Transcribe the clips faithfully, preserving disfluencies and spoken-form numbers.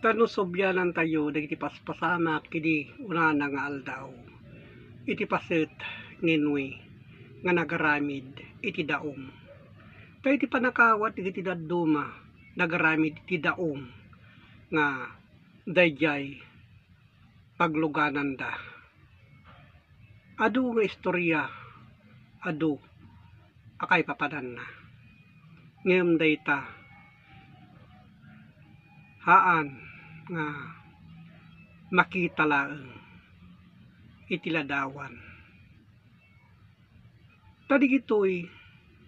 Ta no sublianantayo dagiti paspasamak idi unana nga aldaw, iti paset ni Noe nga nagaramid iti daong. Ta iti pannakawat dagiti dadduma, nagaramid iti daong nga daydiay paglugananda. Adu nga istorya, adu a kaipapananna. Ngem dayta, haan nga makita laeng iti ladawan. Ta digitoy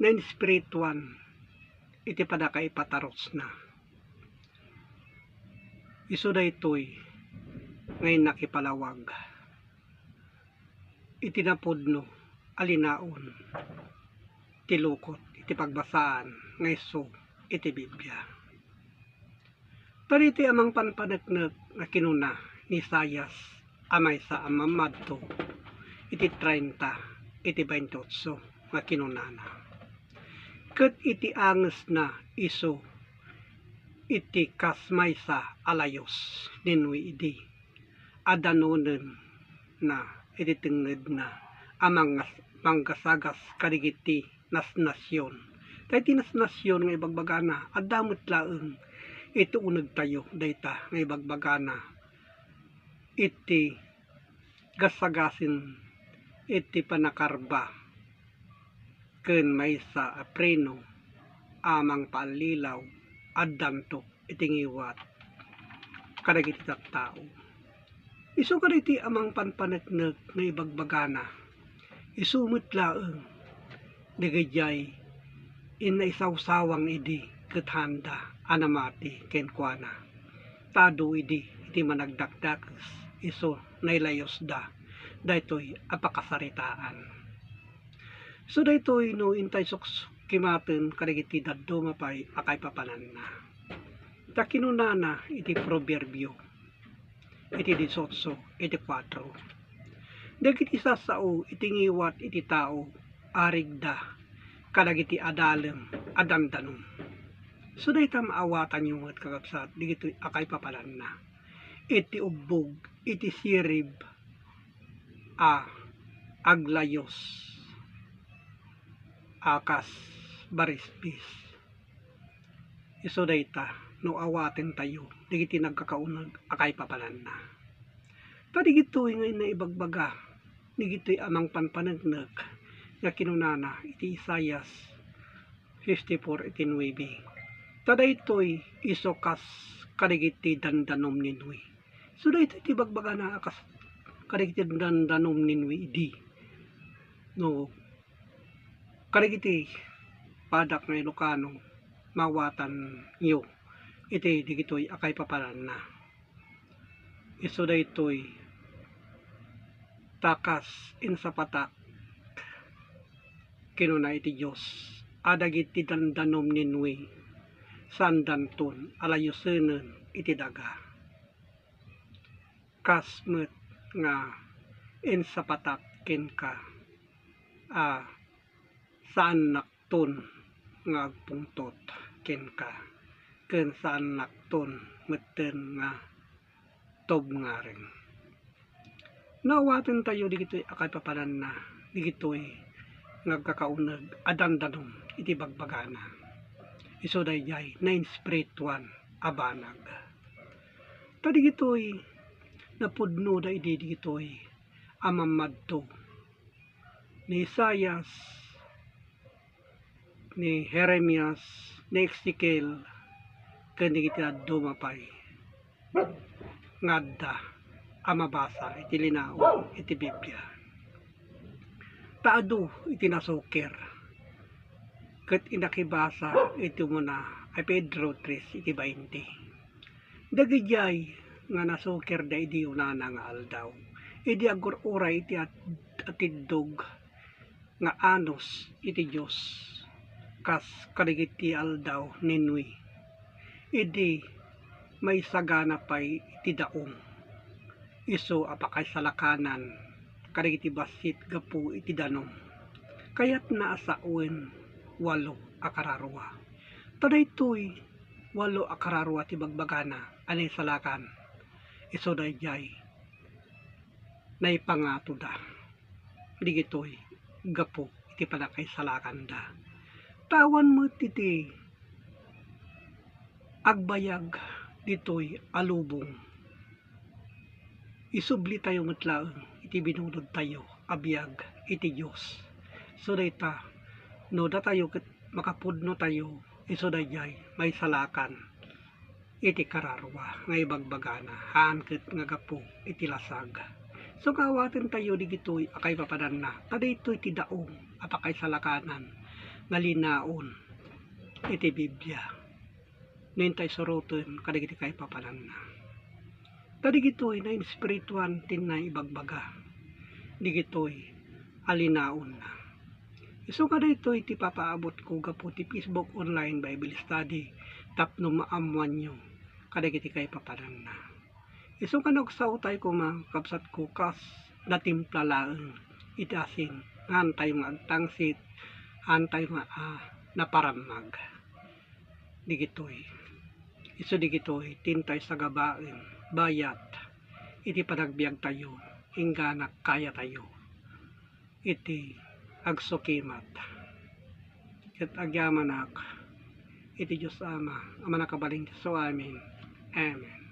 nainspirituan iti pannakaipatarusna. Isu daytoy nga innakipalawag iti napudno a linaon ti lukot iti pagbasaan nga isu iti Biblia. Ta ditoy a mangpanpaneknek nga kinuna ni Isaias a maysa a mammadto iti treinta iti baintiotso nga kinunana, ket iti angesna isu iti kas maysa a layus ni Noe idi a danonenna iti tengngedna a mangas-, manggasagas kadagiti nasnasion. Ta iti nasnasion nga ibagbagana, adda met laeng iti unegtayo dayta nga ibagbagana iti gasagasen iti pannakarba ken maysa a preno a mangpaallilaw addanto iti ngiwat kadagiti tattao. Isu kadagiti a mangpanpaneknek nga ibagbagana, isu met laeng dagijay innaisawsawang idi ket haanda a namati kenkuana. Ta adu idi iti managdakdakes, isu nailayusda daytoy a pakasaritaan. So daytoy no intay suksukimaten kadagiti dadduma pay a kaipapananna. Ta kinunana iti Proverbio iti dieciocho iti kuatro, dagiti sassao iti ngiwat iti tao arigda kadagiti adalem a dandanom. So dayta maawatanyo met, kakabsat, digitoy a kaipapananna iti ubbog iti sirib a aglayus a kas barispis. Isu dayta no awatentayo dagiti nagkakauneg a kaipapananna. Ta digitoy nga inna ibagbaga dagitoy a mangpanpaneknek nga kinunana iti Isaias fifty-four iti nuebe. Ta daytoy isu kas kadagiti dandanom ni Noe. So daytoy ti bagbagana a kas kadagiti dandanom ni Noe idi. No kadagiti padak nga Ilocano, mawatanyo iti digitoy a kaipapananna. Isu daytoy, ta kas insapatak, kinuna iti Dios, a dagiti dandanom ni Noe, saandanton a layusenen iti daga. Kas met nga insapatak kenka a saannakton nga agpungtot kenka, ken saannakton metten nga tubngarem. No awatentayo digitoy a kaipapananna, digitoy nga agkakauneg a dandanom iti bagbagana. Isu daydiay nainspirituan a banag. Ta digitoy napudnoda idi digitoy a mammadto ni Isaias, ni Jeremias, ni Ezekiel, ken dagiti dadduma pay nga adda a mabasa iti linaon iti Biblia. Ta adu iti nasukir ket inakibasa iti umuna a Pedro tres iti bainte. Dagidiay nga nasukirda idi unana nga aldaw, idi agur-uray iti at-, atiddog nga anus iti Dios, kas kadagiti aldaw ni Noe, idi maisagana pay iti daong, isu a pakaisalakanan kadagiti bassit gapu iti danum. Kayatna a sawen walo a kararua. Ta daytoy walo a kararua ti bagbagana a naisalakan. Isu daydiay naipangatoda. Digitoy gapu iti pannakaisalakanda. Awan met iti agbayag ditoy a lubong. Isublitayo met laeng iti binunodtayo a biag iti Dios. So dayta, no datayo ket makapudnotayo, isu daydiay maisalakan iti kararua nga ibagbagana, haan ket nga gapu iti lasag. So, kaawatentayo digitoy a kaipapananna, ta daytoy ti daong a pakaisalakanan nga linaon iti Biblia no intay suroten kadagiti kaipapananna. Ta digitoy nainspirituan ti naibagbaga. Digitoy a linaonna. Isu nga daytoy ti papaabotko gapu ti Facebook Online Bible Study tapno maammoanyo kadagiti kaipapananna. Isu nga nagsaotay koma, kabsatko, kas natimpla laeng iti asin, haantayo nga agtangsit, haantayo nga, ah, naparammag. Digitoy. Isu digitoy, ti intay sagabaen, bayat, iti panagbiagtayo, inggana kayatayo iti agsukimat. Ket agyamanak iti Dios Ama a mannakabalin. Amen. Amen.